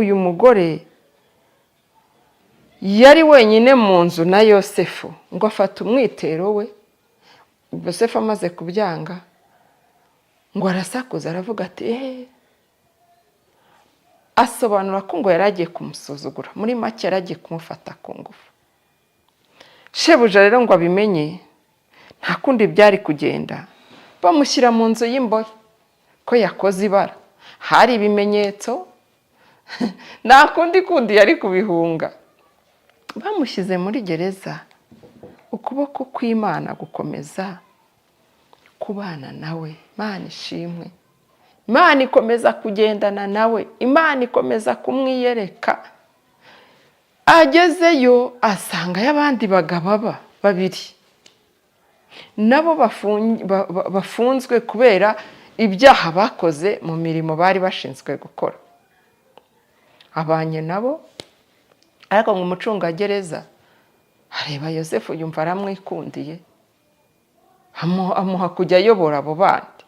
Uyu mugore yari wenyine mu nzu na Yosefu, ngo afate umwitero we. Yosefu amaze kubyanga, ngo arasakuza, aravuga ati: "Eee!" Asobanura ko ngo yari agiye kumusuzugura, muri make yari agiye kumufata ku ngufu. Shebuja rero ngo abimenye, nta kundi byari kugenda, bamushyira mu nzu y'imbohe ko yakoze ibara. Hari ibimenyetso, nta kundi kundi yari kubihunga. Bamushyize muri gereza, ukuboko kw'Imana gukomeza kubana nawe. Imana ishimwe! Imana ikomeza kugendana nawe, Imana ikomeza kumwiyereka. Agezeyo asangayo abandi bagabo aba babiri, nabo bafunzwe kubera ibyaha bakoze mu mirimo bari bashinzwe gukora. Abanye nabo, ariko ngo umucungagereza areba Yosefu yumva aramwikundiye, amuha kujya ayobora abo bandi.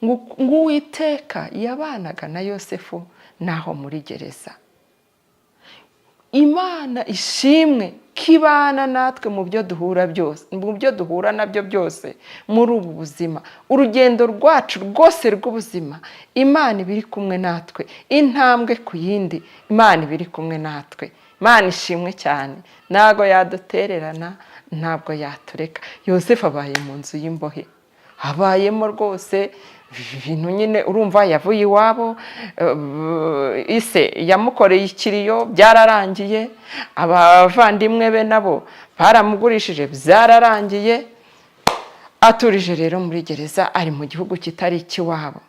Ngo Uwiteka yabanaga na Yosefu n'aho muri gereza. Imana ishimwe ko ibana natwe mu byo duhura byose, mu byo duhura nabyo byose muri ubu buzima. Urugendo rwacu rwose rw'ubuzima, Imana iba iri kumwe natwe, intambwe ku yindi, Imana iba iri kumwe natwe. Imana ishimwe cyane, ntabwo yadutererana, ntabwo yatureka. Yosefu abaye mu nzu y'imbohe, abayemo rwose ibintu nyine. Urumva, yavuye iwabo, ise yamukoreye ikiriyo, byararangiye. Abavandimwe be nabo baramugurishije, byararangiye. Aturije rero muri gereza, ari mu gihugu kitari icy'iwabo.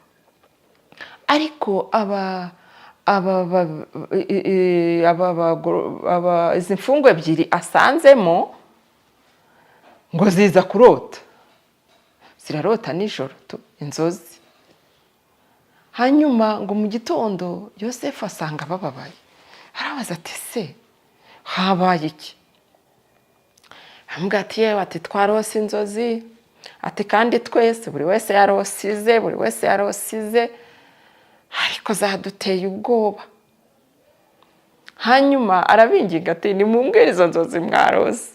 Ariko aba aba ba- i- i- aba bagoro- aba- izi mfungwa ebyiri asanzemo ngo ziza kurota, zirarota nijoro tu inzozi. Hanyuma ngo mu gitondo Yosefu asanga bababaye, arabaza ati: "Se habaye iki?" Aramubwira ati: "Yewe," ati, "twarose inzozi," ati, "kandi twese, buri wese yarose ize, buri wese yarose ize, ariko zaduteye ubwoba." Hanyuma arabinginga ati: "Nimumbwire izo nzozi mwarose."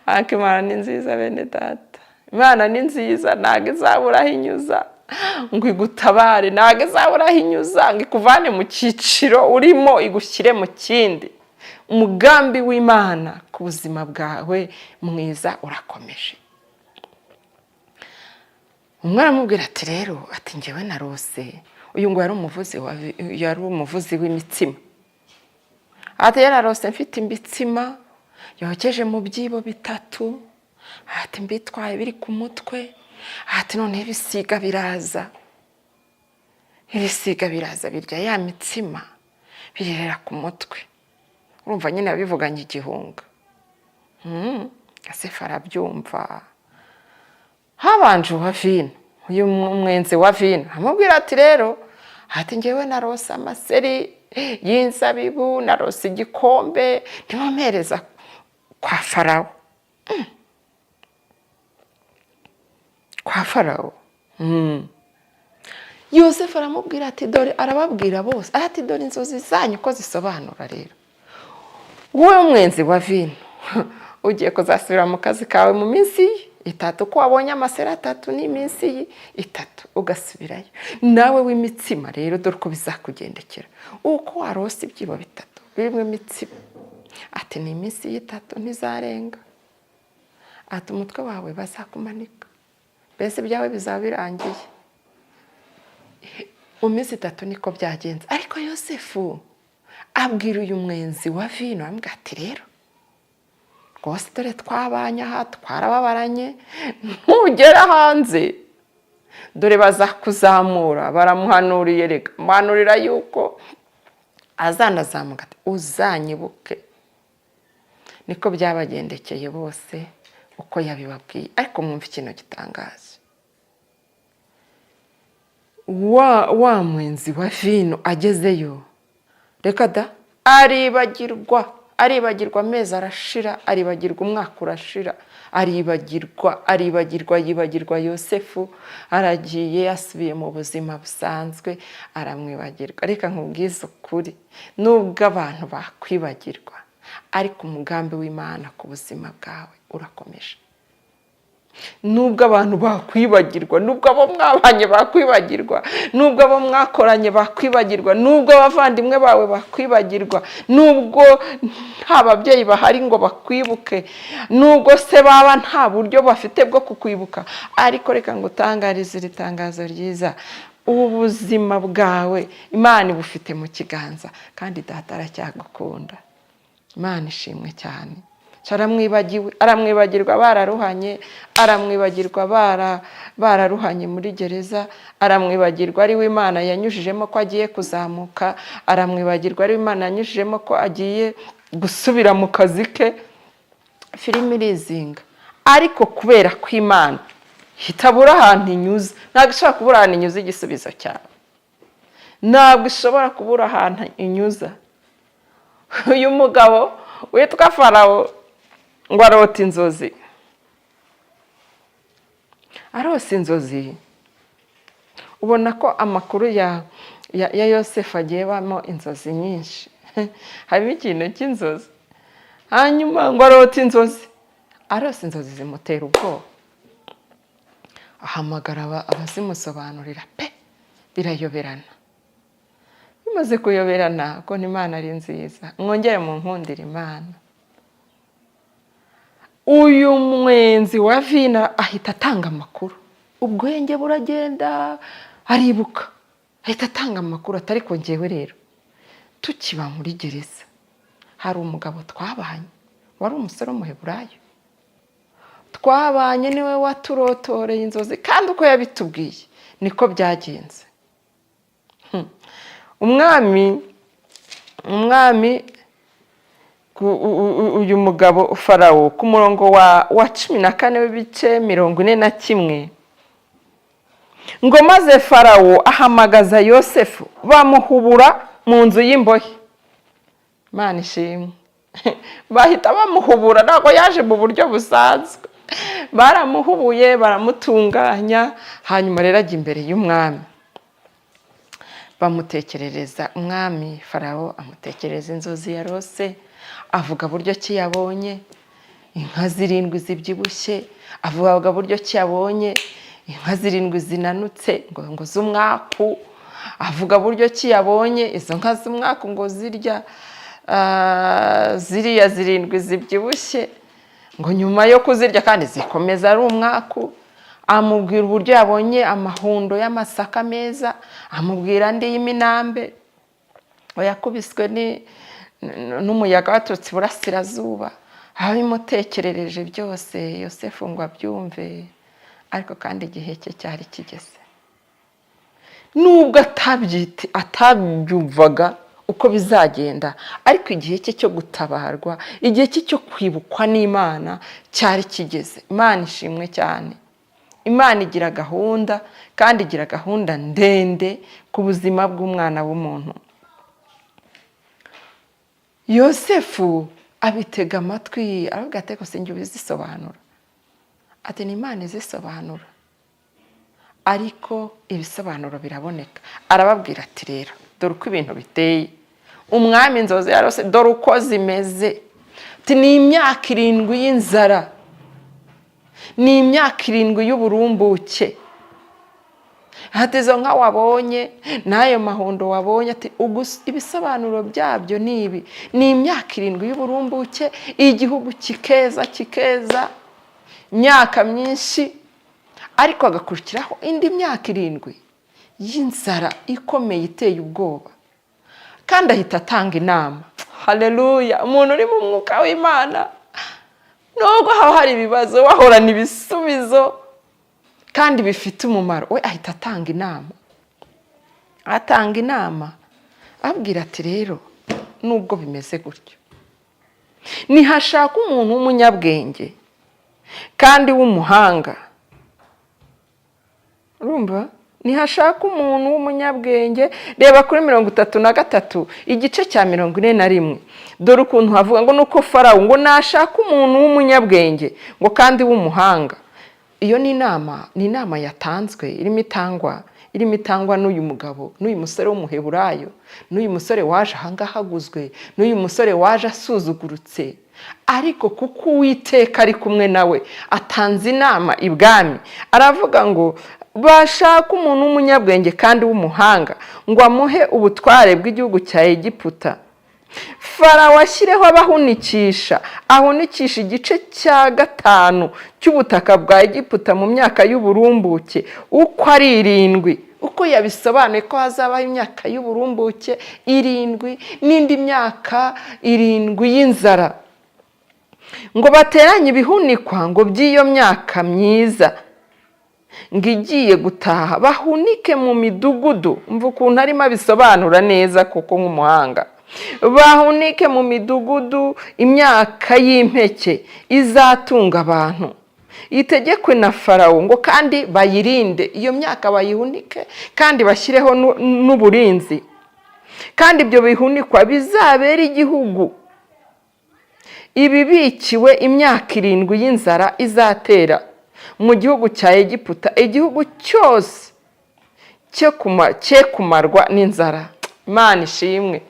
Ariko Imana ni nziza, bene data, Imana ni nziza. Ntabwo izabura aho inyuza ngo igutabare, ntabwo izabura aho inyuza ngo ikuvane mu cyiciro urimo igushyire mu kindi. Umugambi w'Imana ku buzima bwawe mwiza urakomeje. Umwe aramubwira ati: "Rero," ati, "ngewe narose." Uyu ngo yari umuvuzi w'imitsima. Ati: "Yararose mfite imitsima yokeje mu byibo bitatu," ati, "mbitwaye biri ku mutwe," ati, "noneho ibisiga biraza, ibisiga biraza birya ya mitsima, birirera ku mutwe." Urumva nyine yabivuganye igihunga. Yosefu arabyumva. Habanje uwa vino, uyu mwenzi wa vino, amubwira ati: "Rero," ati, "ngewe narose amaseri y'inzabibu, narose igikombe ndimo kwa Farawo." Kwa Farawo. Yosefu aramubwira ati: "Dore," arababwira bose ati: "Dore inzozi zanyu uko zisobanura. Rero wowe mwenzi wa vino, ugiye kuzasubira mu kazi kawe mu minsi 3, uko wabonye amaseri 3 n'iminsi 3 ugasubirayo. Nawe w'imitsima rero, dore uko bizakugendekera: uko warose ibyibo bitatu birimo imitsima," ati, "ni iminsi 3, ntizarenga," ati, "umutwe wawe bazakumanika, mbese ibyawe bizaba birangiye mu minsi 3." Niko byagenze. Ariko Yosefu abwira uyu mwenzi wa vino, aramubwira ati: "Rero rwose, dore twabanye aha, twarababaranye, ntugera hanze dore bazakuzamura." Baramuhanuriye, reka muhanurira yuko azanazamuka, ati: "Uzanyibuke." Niko byabagendekeye bose uko yabibabwiye. Ariko mwumva ikintu gitangaje: wa mwenzi wa vino agezeyo, reka da, aribagirwa. Aribagirwa, amezi arashira, aribagirwa, umwaka urashira, aribagirwa, aribagirwa, yibagirwa Yosefu. Aragiye, yasubiye mu buzima busanzwe, aramwibagirwa. Reka nkubwize ukuri, nubwo abantu bakwibagirwa, ariko umugambi w'Imana ku buzima bwawe urakomeje. Nubwo abantu bakwibagirwa, nubwo abo mwabanye bakwibagirwa, nubwo abo mwakoranye bakwibagirwa, nubwo abavandimwe bawe bakwibagirwa, nubwo nta babyeyi bahari ngo bakwibuke, nubwo se baba nta buryo bafite bwo kukwibuka, ariko reka ngo utangarize iri tangazo ryiza: ubuzima bwawe Imana ibufite mu kiganza, kandi Data aracyagukunda. Imana ishimwe cyane. Aramwibagiwe, aramwibagirwa, bararuhanye, aramwibagirwa, bararuhanye muri gereza, aramwibagirwa ari we Imana yanyujijemo ko agiye kuzamuka, aramwibagirwa ari we Imana yanyujijemo ko agiye gusubira mu kazi ke. Filime irizinga, ariko kubera ko Imana itabura ahantu inyuza, ntabwo ishobora kubura ahantu inyuza igisubizo cyawe, ntabwo ishobora kubura ahantu inyuza. Uyu mugabo witwa Farawo ngo arota inzozi. Arose inzozi, ubona ko amakuru ya Yosefu agiye bamo inzozi nyinshi, harimo ikintu cy'inzozi. Hanyuma ngo arota inzozi, arose inzozi zimutera ubwoba, ahamagara abazimusobanurira pe, birayoberana. Bimaze kuyoberana, ko Imana ari nziza, mwongere mu nkundira Imana. Uyu mwenzi wa vino ahita atanga amakuru, ubwenge buragenda, aribuka, ahita atanga amakuru atari ko: "Ngewe rero tukiba muri gereza hari umugabo twabanye wari umusore w'Umuheburayo twabanye, niwe waturotoreye inzozi, kandi uko yabitubwiye niko byagenze." Umwami uyu mugabo Farawo, ku murongo wa 14 w'ibice 41, ngo: "Maze Farawo ahamagaza Yosefu, bamuhubura mu nzu y'imbohe." Imana ishimwe, bahita bamuhubura, ntabwo yaje mu buryo busanzwe, baramuhubuye, baramutunganya. Hanyuma rero ajya imbere y'umwami, bamutekerereza, umwami Farawo amutekerereza inzozi yarose, avuga buryo ki yabonye inka zirindwi zibyibushye, avuga buryo ki yabonye inka zirindwi zinanutse ngo z'umwaku, avuga buryo ki yabonye izo nka z'umwaku ngo zirya ziriya zirindwi zibyibushye, ngo nyuma yo kuzirya kandi zikomeza ari umwaku. Amubwira uburyo yabonye amahundo y'amasaka meza, amubwira andi y'iminambe ngo yakubiswe n'umuyaga waturutse iburasirazuba. Abimutekerereje byose, Yosefu ngo abyumve. Ariko kandi igihe cye cyari kigeze, nubwo atabyumvaga uko bizagenda, ariko igihe cye cyo gutabarwa, igihe cye cyo kwibukwa n'Imana cyari kigeze. Imana ishimwe cyane. Imana igira gahunda, kandi igira gahunda ndende ku buzima bw'umwana w'umuntu. Yosefu abitega amatwi, aravuga ati: "Ariko sinjye ubizisobanura." Ati: "Ni Imana izisobanura, ariko ibisobanuro biraboneka." Arababwira ati: "Rero dore uko ibintu biteye." Umwami inzozi yarose dore uko zimeze. Ati: "Ni imyaka 7 y'inzara, ni imyaka 7 y'uburumbuke." Ati: "Izo nka wabonye n'ayo mahundo wabonye," ati, "ibisobanuro byabyo ni ibi: ni imyaka 7 y'uburumbuke, igihugu kikeza, kikeza imyaka myinshi, ariko hagakurikiraho indi myaka 7 y'inzara ikomeye iteye ubwoba." Kandi ahita atanga inama. Hareruya! Umuntu uri mu mwuka w'Imana, nubwo haba hari ibibazo, wahorana ibisubizo kandi bifite umumaro. We ahita atanga inama, atanga inama, abwira ati: "Rero nubwo bimeze gutyo, ntihashaka umuntu w'umunyabwenge kandi w'umuhanga." Urumva, Ntihashaka umuntu w'umunyabwenge. Reba kuri 33, igice cya 41, dore ukuntu havuga ngo: "Nuko Farawo ngo nashaka umuntu w'umunyabwenge ngo kandi w'umuhanga." Iyo ni inama, ni inama yatanzwe, irimo itangwa n'uyu mugabo, n'uyu musore w'Umuheburayo, n'uyu musore waje ahangaha aguzwe, n'uyu musore waje asuzugurutse, ariko kuko Uwiteka ari kumwe nawe, atanze inama ibwami. Aravuga ngo bashaka umuntu w'umunyabwenge kandi w'umuhanga, ngo amuhe ubutware bw'igihugu cya Egiputa. Farawo ashyireho abahunikisha, ahunikisha igice cya gatanu cy'ubutaka bwa Egiputa mu myaka y'uburumbuke uko ari 7. Uko yabisobanuye ko hazabaho imyaka y'uburumbuke 7 n'indi myaka 7 y'inzara, ngo bateranye ibihunikwa ngo by'iyo myaka myiza ngo igiye gutaha, bahunike mu midugudu. Mva ukuntu arimo abisobanura neza kuko nk'umuhanga. Bahunike mu midugudu imyaka y'impeke izatunga abantu, itegekwe na Farawo, ngo kandi bayirinde iyo myaka, bayihunike kandi bashyireho n'uburinzi, kandi ibyo bihunikwa bizabera igihugu ibibikiwe imyaka 7 y'inzara izatera mu gihugu cya Egiputa, igihugu cyose cye kumarwa n'inzara. Imana ishimwe.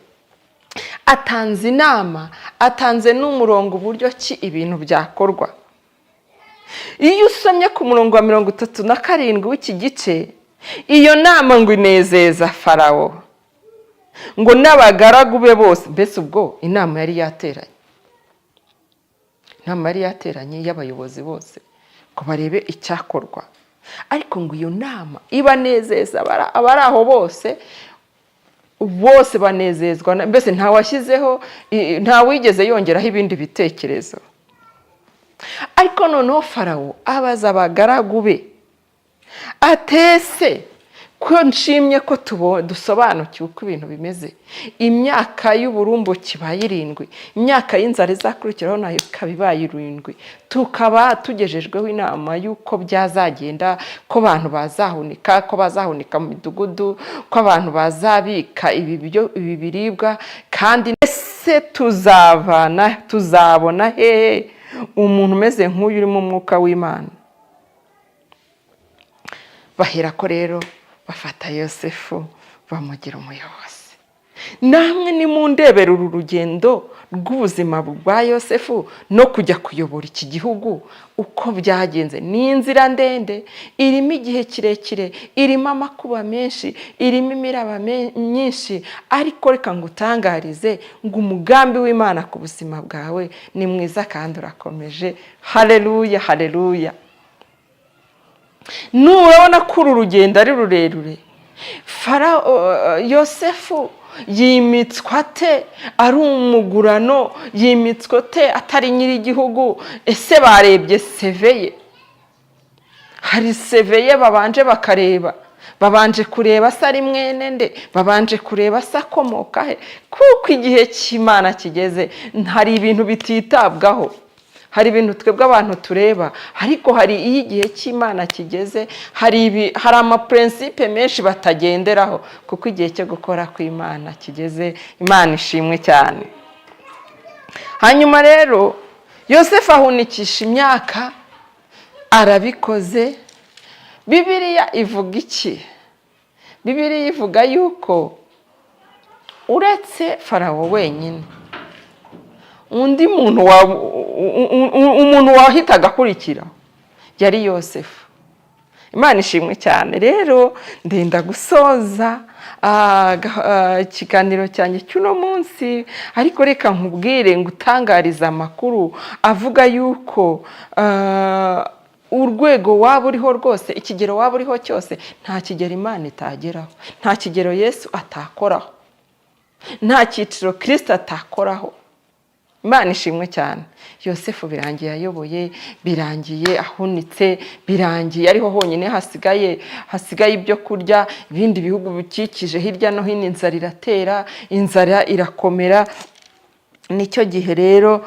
Atanze inama, atanze n'umurongo uburyo ki ibintu byakorwa. Iyo usomye ku murongo wa 37 w'iki gice, iyo nama ngo inezeza Farawo ngo n'abagaragu be bose. Mbese ubwo inama yari yateranye, inama yari yateranye y'abayobozi bose ngo barebe icyakorwa, ariko ngo iyo nama ibanezeza abari aho bose, bose banezezwa. Mbese ntawashyizeho, ntawigeze yongeraho ibindi bitekerezo. Ariko noneho Farawo abaza abagaragu be atese ko nshimye ko dusobanukiwe uko ibintu bimeze, imyaka y'uburumbuke ibaye 7, imyaka y'inzara izakurikiraho nayo ikaba ibaye 7, tukaba tugejejweho inama y'uko byazagenda, ko abantu bazahunika, ko bazahunika mu midugudu, ko abantu bazabika ibi biribwa, kandi ese tuzavana, tuzabona hehe umuntu umeze nk'uyu urimo umwuka w'Imana? Bahera ko rero bafata Yosefu bamugira umuyobozi. Namwe nimundebera uru rugendo rw'ubuzima bwa Yosefu no kujya kuyobora iki gihugu uko byagenze. Ni inzira ndende, irimo igihe kirekire, irimo amakuba menshi, irimo imiraba myinshi, ariko reka ngutangarize ngo umugambi w'Imana ku buzima bwawe ni mwiza kandi urakomeje. Hareruya, hareruya! Nurabona ko uru rugendo ari rurerure. Yosefu yimitswa ate ari umugurano? Yimitswe ate atari nyir'igihugu? Ese barebye CV ye? Hari CV ye babanje bakareba, babanje kureba se ari mwene nde, babanje kureba se akomoka he? Kuko igihe cy'Imana kigeze, hari ibintu bititabwaho. Hari ibintu twebwe abantu tureba, ariko hari iyo igihe cy'Imana kigeze, hari amaprincipe menshi batagenderaho, kuko igihe cyo gukora kw'Imana kigeze. Imana ishimwe cyane. Hanyuma rero Yosefu ahunikisha imyaka, arabikoze. Bibiliya ivuga iki? Bibiliya ivuga yuko uretse Farawo wenyine, undi muntu, umuntu wahitaga akurikira yari Yosefu. Imana ishimwe cyane. Rero ndenda gusoza ikiganiro cyanjye cy'uno munsi, ariko reka nkubwire ngo utangarize amakuru avuga yuko urwego waba uriho rwose, ikigero waba uriho cyose, nta kigero Imana itageraho, nta kigero Yesu atakoraho, nta cyiciro Kirisita atakoraho. Imana ishimwe cyane. Yosefu birangiye ayoboye, birangiye ahunitse, birangiye ariho honyine hasigaye ibyo kurya. Ibindi bihugu bikikije hirya no hino inzara iratera, inzara irakomera. Nicyo gihe rero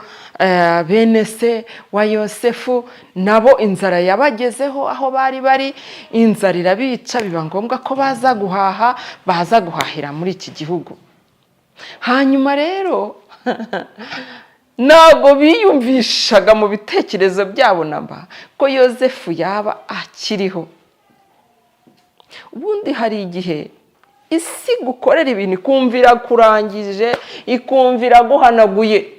Bene se wa Yosefu nabo inzara yabagezeho aho bari bari, inzara irabica, biba ngombwa ko baza guhaha, baza guhahira muri iki gihugu. Hanyuma rero ntabwo biyumvishaga mu bitekerezo byabo namba ko Yosefu yaba akiriho. Ubundi hari igihe isi gukorera ibintu ikumvira kurangije, ikumvira guhanaguye,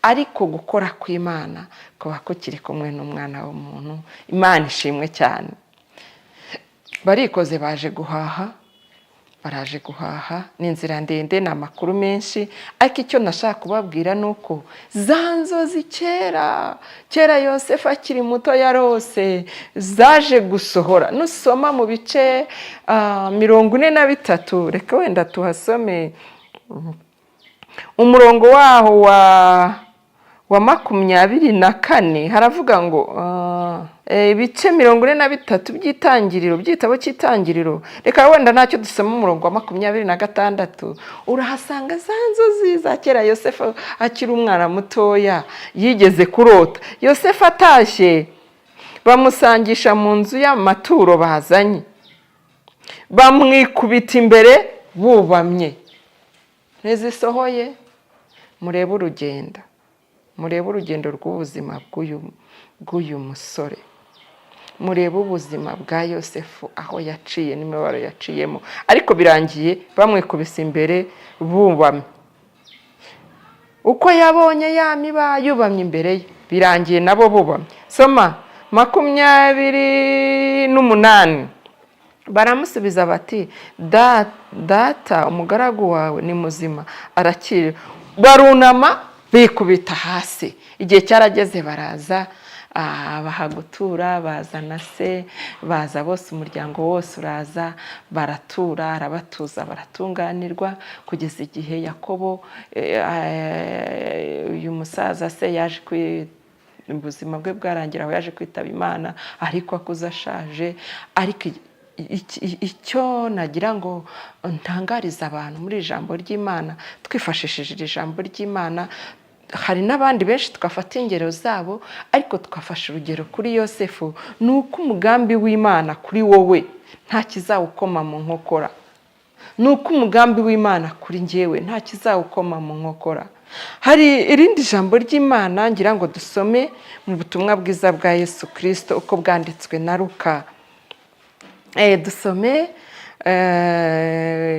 ariko gukora kw'Imana kuba kukiri kumwe n'umwana w'umuntu. Imana ishimwe cyane. Barikoze, baje guhaha, baraje guhaha. Ni inzira ndende, ni amakuru menshi, ariko icyo nashaka kubabwira ni uko za nzozi kera kera Yosefu akiri muto yarose zaje gusohora. Nusoma mu bice 43, reka wenda tuhasome umurongo waho wa 24, haravuga ngo ibice 43 by'Itangiriro, by'igitabo cy'Itangiriro. Reka wenda ntacyo, dusoma umurongo wa 26. Urahasanga za nzozi za kera Yosefu akiri umwana mutoya yigeze kurota. Yosefu atashye, bamusangisha mu nzu y'amaturo bazanye, bamwikubita imbere bubamye. Ntizisohoye? Murebe urugendo, murebe urugendo rw'ubuzima bw'uyu musore, murebe ubuzima bwa Yosefu, aho yaciye n'imibabaro yaciyemo, ariko birangiye bamwikubise imbere bubamye. Uko yabonye ya miba yubamye imbere ye, birangiye nabo bubamye. Soma 28. Baramusubiza bati: "Data, umugaragu wawe ni muzima, arakira." Barunama bikubita hasi. Igihe cyarageze, baraza, baha gutura, bazana se, baza bose, umuryango wose uraza, baratura, arabatuza, baratunganirwa, kugeza igihe Yakobo, uyu musaza se, yaje ubuzima bwe bwarangira aho, yaje kwitaba Imana ariko akuze, ashaje. Ariko icyo nagira ngo ntangarize abantu muri ijambo ry'Imana, twifashishije iri jambo ry'Imana, hari n'abandi benshi twafata ingero zabo, ariko twafashe urugero kuri Yosefu, ni uko umugambi w'Imana kuri wowe nta kizawukoma mu nkokora, ni uko umugambi w'Imana kuri njyewe nta kizawukoma mu nkokora. Hari irindi jambo ry'Imana ngira ngo dusome mu butumwa bwiza bwa Yesu Kirisito uko bwanditswe na Luka. Dusome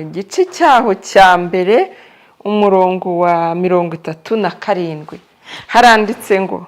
igice cyaho cya mbere, umurongo wa 37. Haranditse ngo: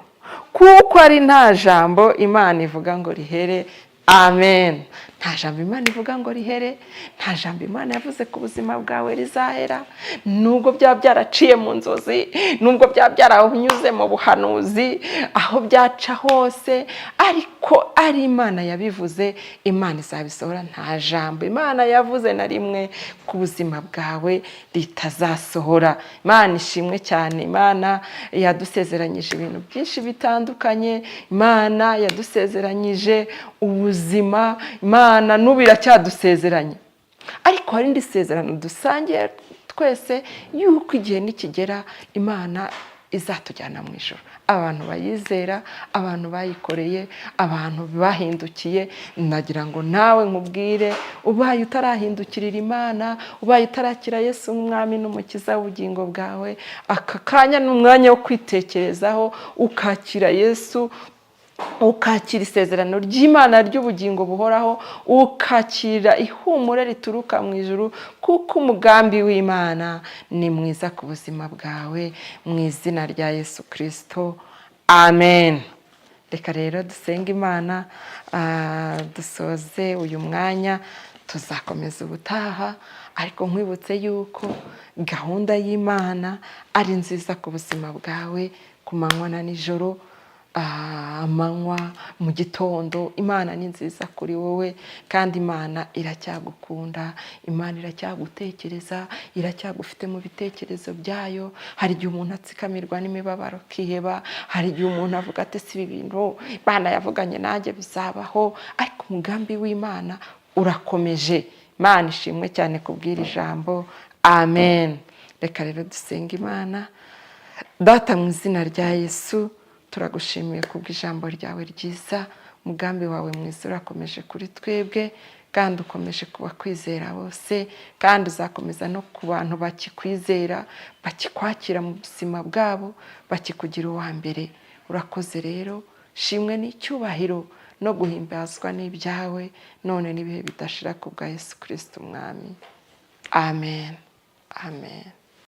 "Kuko ari nta jambo Imana ivuga ngo rihere." Amen. Nta jambo Imana ivuga ngo rihere. Nta jambo Imana yavuze ku buzima bwawe rizahera. Nubwo byaba byaraciye mu nzozi, nubwo byaba byaranyuze mu buhanuzi, aho byaca hose, ariko ari Imana yabivuze, Imana izabisohora. Nta jambo Imana yavuze na rimwe ku buzima bwawe ritazasohora. Imana ishimwe cyane. Imana yadusezeranyije ibintu byinshi bitandukanye. Imana yadusezeranyije ubuzima. Imana n'ubu iracyadusezeranye, ariko hari indi sezerano dusangiye twese, yuko igihe nikigera Imana izatujyana mu ijoro. Abantu bayizera, abantu bayikoreye, abantu bahindukiye. Nagira ngo nawe nkubwire, ubaye utarahindukirira Imana, ubaye utarakira Yesu nk'Umwami n'Umukiza w'ubugingo bwawe, aka kanya ni umwanya wo kwitekerezaho, ukakira Yesu, ukakira isezerano ry'Imana ry'ubugingo buhoraho, ukakira ihumure rituruka mu ijuru, kuko umugambi w'Imana ni mwiza ku buzima bwawe. Mu izina rya Yesu Kirisito, amen. Reka rero dusenge Imana, dusoze uyu mwanya, tuzakomeza ubutaha. Ariko nkwibutse yuko gahunda y'Imana ari nziza ku buzima bwawe, ku manywa na nijoro, amanywa, mu gitondo. Imana ni nziza kuri wowe, kandi Imana iracyagukunda, Imana iracyagutekereza, iracyagufite mu bitekerezo byayo. Hari igihe umuntu atsikamirwa n'imibabaro akiheba, hari igihe umuntu avuga ati: "Si ibi bintu Imana yavuganye nanjye bizabaho?" Ariko umugambi w'Imana urakomeje. Imana ishimwe cyane kubwira ijambo. Amen. Reka rero dusenge Imana. Data, mu izina rya Yesu, turagushimiye kubw'ijambo ryawe ryiza. Umugambi wawe mwiza urakomeje kuri twebwe, kandi ukomeje kubakwizera bose, kandi uzakomeza no ku bantu bakikwizera, bakikwakira mu buzima bwabo, bakikugira uwa mbere. Urakoze rero. Shimwe n'icyubahiro no guhimbazwa n'ibyawe, none n'ibihe bidashira, ku bwa Yesu Kirisiti Umwami. Amen, amen.